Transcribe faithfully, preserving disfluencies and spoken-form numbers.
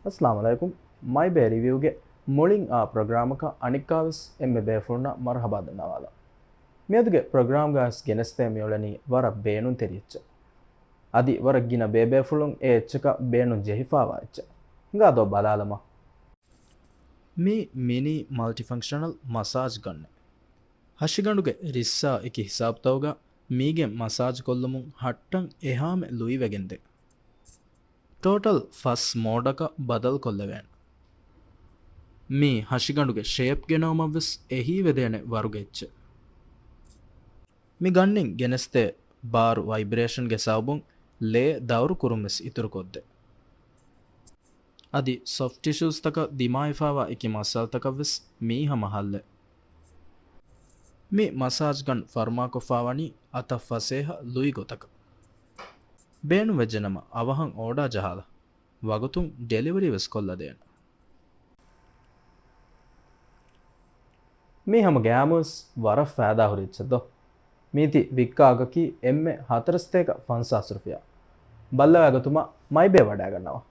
އައްސަލާމު ޢަލައިކުމް. މައިބޭ ރިވިއުގެ މުޅިން އާ ޕްރޮގްރާމަކަށް އަނެއްކާވެސް އެންމެ ބޭފުޅުންނަށް މަރުޙަބާ ދަންނަވާލަން. މިއަދުގެ ޕްރޮގްރާމްގައި ގެނެސްދޭ މިއުޅެނީ ވަރަށް ބޭނުންތެރި އެއްޗެއް. އަދި ވަރަށް ގިނަ ބޭބޭފުޅުން އެ އެއްޗަކަށް ބޭނުން ޖެހިފާވާ އެއްޗެއް. ހިނގާ ދޯ ބަލާލަމާ. މީ މިނީ މަލްޓިފަންކްޝަނަލް މަސާޖް ގަންނެއް. ހަށިގަނޑުގެ ރިއްސާ އެކި ހިސާބުތަކުގަ މީގެން މަސާޖް ކޮށްލުމުން ހައްޓަން އެހާމެ ލުއިވެގެންދޭ. ޓޯޓަލް ފަސް މޯޑަކަށް ބަދަލުކޮށްލެވޭނެ. މީ ހަށިގަނޑުގެ ޝޭޕް ގެނައުމަށްވެސް އެހީވެދޭނެ ވަރުގެ އެއްޗެއް. މި ގަންނިން ގެނެސްދޭ ބާރު ވައިބްރޭޝަންގެ ސަބަބުން ލޭ ދައުރުކުރުންވެސް އިތުރުކޮށްދޭ. އަދި ސޮފްޓް ޓިޝޫސްތަކަށް ދިމާވެފާވާ އެކި މައްސަލަތަކަށްވެސް މީ ހަމަ ހައްލެއް. މި މަސާޖް ގަން ފަރުމާކޮށްފާވަނީ އަތަށް ފަސޭހަ ލުއި ގޮތަކަށް. ބޭނުންވެއްޖެނަމަ އަވަހަށް އޯޑާ ޖަހާލަ. ވަގުތުން ޑެލިވަރީ ވެސް ކޮށްލަދޭނެ. މީ ހަމަ ގައިމުވެސް ވަރަށް ފައިދާހުރި އެއްޗެއް ދޯ. މީތި ވިއްކާ އަގަކީ އެންމެ ހަތަރުސަތޭކަ ފަންސާސް ރުފިޔާ. ބައްލަވާގަތުމަށް މައިބޭ ވަޑައިގަންނަވާ.